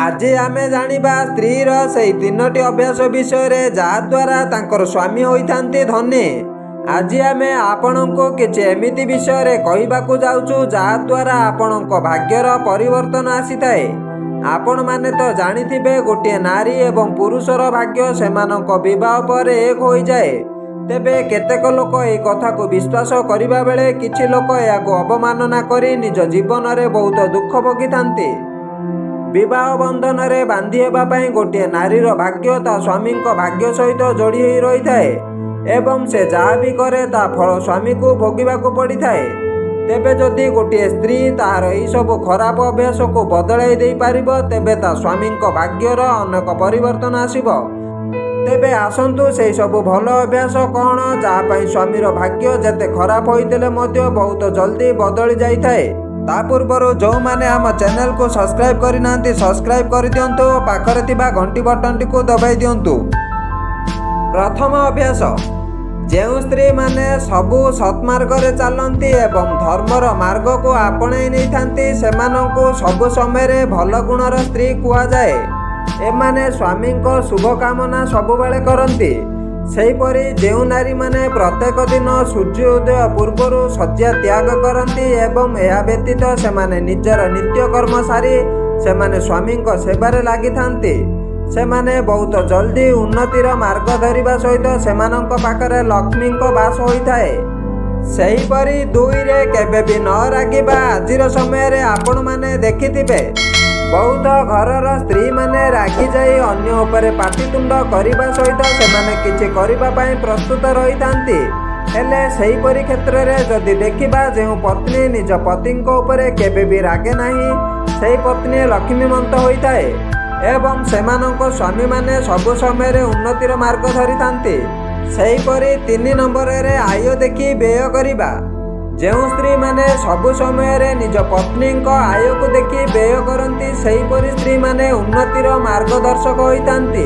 ଆଜି ଆମେ ଜାଣିବା ସ୍ତ୍ରୀର ସେଇ ତିନୋଟି ଅଭ୍ୟାସ ବିଷୟରେ, ଯାହାଦ୍ୱାରା ତାଙ୍କର ସ୍ୱାମୀ ହୋଇଥାନ୍ତି ଧନୀ। ଆଜି ଆମେ ଆପଣଙ୍କୁ କିଛି ଏମିତି ବିଷୟରେ କହିବାକୁ ଯାଉଛୁ, ଯାହାଦ୍ୱାରା ଆପଣଙ୍କ ଭାଗ୍ୟର ପରିବର୍ତ୍ତନ ଆସିଥାଏ। ଆପଣମାନେ ତ ଜାଣିଥିବେ, ଗୋଟିଏ ନାରୀ ଏବଂ ପୁରୁଷର ଭାଗ୍ୟ ସେମାନଙ୍କ ବିବାହ ପରେ ଏକ ହୋଇଯାଏ। ତେବେ କେତେକ ଲୋକ ଏହି କଥାକୁ ବିଶ୍ୱାସ କରିବା ବେଳେ କିଛି ଲୋକ ଏହାକୁ ଅବମାନନା କରି ନିଜ ଜୀବନରେ ବହୁତ ଦୁଃଖ ଭୋଗିଥାନ୍ତି। ବିବାହ ବନ୍ଧନରେ ବାନ୍ଧି ହେବା ପାଇଁ ଗୋଟିଏ ନାରୀର ଭାଗ୍ୟ ତା ସ୍ୱାମୀଙ୍କ ଭାଗ୍ୟ ସହିତ ଯୋଡ଼ି ହୋଇ ରହିଥାଏ ଏବଂ ସେ ଯାହା ବି କରେ, ତା ଫଳ ସ୍ୱାମୀକୁ ଭୋଗିବାକୁ ପଡ଼ିଥାଏ। ତେବେ ଯଦି ଗୋଟିଏ ସ୍ତ୍ରୀ ତାହାର ଏହିସବୁ ଖରାପ ଅଭ୍ୟାସକୁ ବଦଳାଇ ଦେଇପାରିବ, ତେବେ ତା ସ୍ୱାମୀଙ୍କ ଭାଗ୍ୟର ଅନେକ ପରିବର୍ତ୍ତନ ଆସିବ। ତେବେ ଆସନ୍ତୁ, ସେହି ସବୁ ଭଲ ଅଭ୍ୟାସ କ'ଣ, ଯାହା ପାଇଁ ସ୍ୱାମୀର ଭାଗ୍ୟ ଯେତେ ଖରାପ ହୋଇଥିଲେ ମଧ୍ୟ ବହୁତ ଜଲ୍ଦି ବଦଳି ଯାଇଥାଏ। ତା ପୂର୍ବରୁ ଯେଉଁମାନେ ଆମ ଚ୍ୟାନେଲକୁ ସବସ୍କ୍ରାଇବ୍ କରିନାହାନ୍ତି, ସବସ୍କ୍ରାଇବ୍ କରିଦିଅନ୍ତୁ ଓ ପାଖରେ ଥିବା ଘଣ୍ଟି ବଟନଟିକୁ ଦବାଇ ଦିଅନ୍ତୁ। ପ୍ରଥମ ଅଭ୍ୟାସ: ଯେଉଁ ସ୍ତ୍ରୀମାନେ ସବୁ ସତ୍ମାର୍ଗରେ ଚାଲନ୍ତି ଏବଂ ଧର୍ମର ମାର୍ଗକୁ ଆପଣେଇ ନେଇଥାନ୍ତି, ସେମାନଙ୍କୁ ସବୁ ସମୟରେ ଭଲ ଗୁଣର ସ୍ତ୍ରୀ କୁହାଯାଏ। ଏମାନେ ସ୍ୱାମୀଙ୍କ ଶୁଭକାମନା ସବୁବେଳେ କରନ୍ତି। ସେହିପରି ଯେଉଁ ନାରୀମାନେ ପ୍ରତ୍ୟେକ ଦିନ ସୂର୍ଯ୍ୟ ଉଦୟ ପୂର୍ବରୁ ଶଯ୍ୟା ତ୍ୟାଗ କରନ୍ତି ଏବଂ ଏହା ବ୍ୟତୀତ ସେମାନେ ନିଜର ନିତ୍ୟକର୍ମ ସାରି ସେମାନେ ସ୍ୱାମୀଙ୍କ ସେବାରେ ଲାଗିଥାନ୍ତି, ସେମାନେ ବହୁତ ଜଲ୍ଦି ଉନ୍ନତିର ମାର୍ଗ ଧରିବା ସହିତ ସେମାନଙ୍କ ପାଖରେ ଲକ୍ଷ୍ମୀଙ୍କ ବାସ ହୋଇଥାଏ। ସେହିପରି ଦୁଇରେ କେବେ ବି ନ ରାଗିବା। ଆଜିର ସମୟରେ ଆପଣମାନେ ଦେଖିଥିବେ, ବହୁତ ଘରର ସ୍ତ୍ରୀମାନେ ରାଗିଯାଇ ଅନ୍ୟ ଉପରେ ପାଟିତୁଣ୍ଡ କରିବା ସହିତ ସେମାନେ କିଛି କରିବା ପାଇଁ ପ୍ରସ୍ତୁତ ରହିଥାନ୍ତି। ହେଲେ ସେହିପରି କ୍ଷେତ୍ରରେ ଯଦି ଦେଖିବା, ଯେଉଁ ପତ୍ନୀ ନିଜ ପତିଙ୍କ ଉପରେ କେବେ ବି ରାଗେ ନାହିଁ, ସେହି ପତ୍ନୀ ଲକ୍ଷ୍ମୀମନ୍ତ ହୋଇଥାଏ ଏବଂ ସେମାନଙ୍କ ସ୍ୱାମୀମାନେ ସବୁ ସମୟରେ ଉନ୍ନତିର ମାର୍ଗ ଧରିଥାନ୍ତି। ସେହିପରି 3 ନମ୍ବରରେ ଆୟ ଦେଖି ବ୍ୟୟ କରିବା। ଯେଉଁ ସ୍ତ୍ରୀମାନେ ସବୁ ସମୟରେ ନିଜ ପତିଙ୍କ ଆୟକୁ ଦେଖି ବ୍ୟୟ କରନ୍ତି, ସେହିପରି ସ୍ତ୍ରୀମାନେ ଉନ୍ନତିର ମାର୍ଗଦର୍ଶକ ହୋଇଥାନ୍ତି।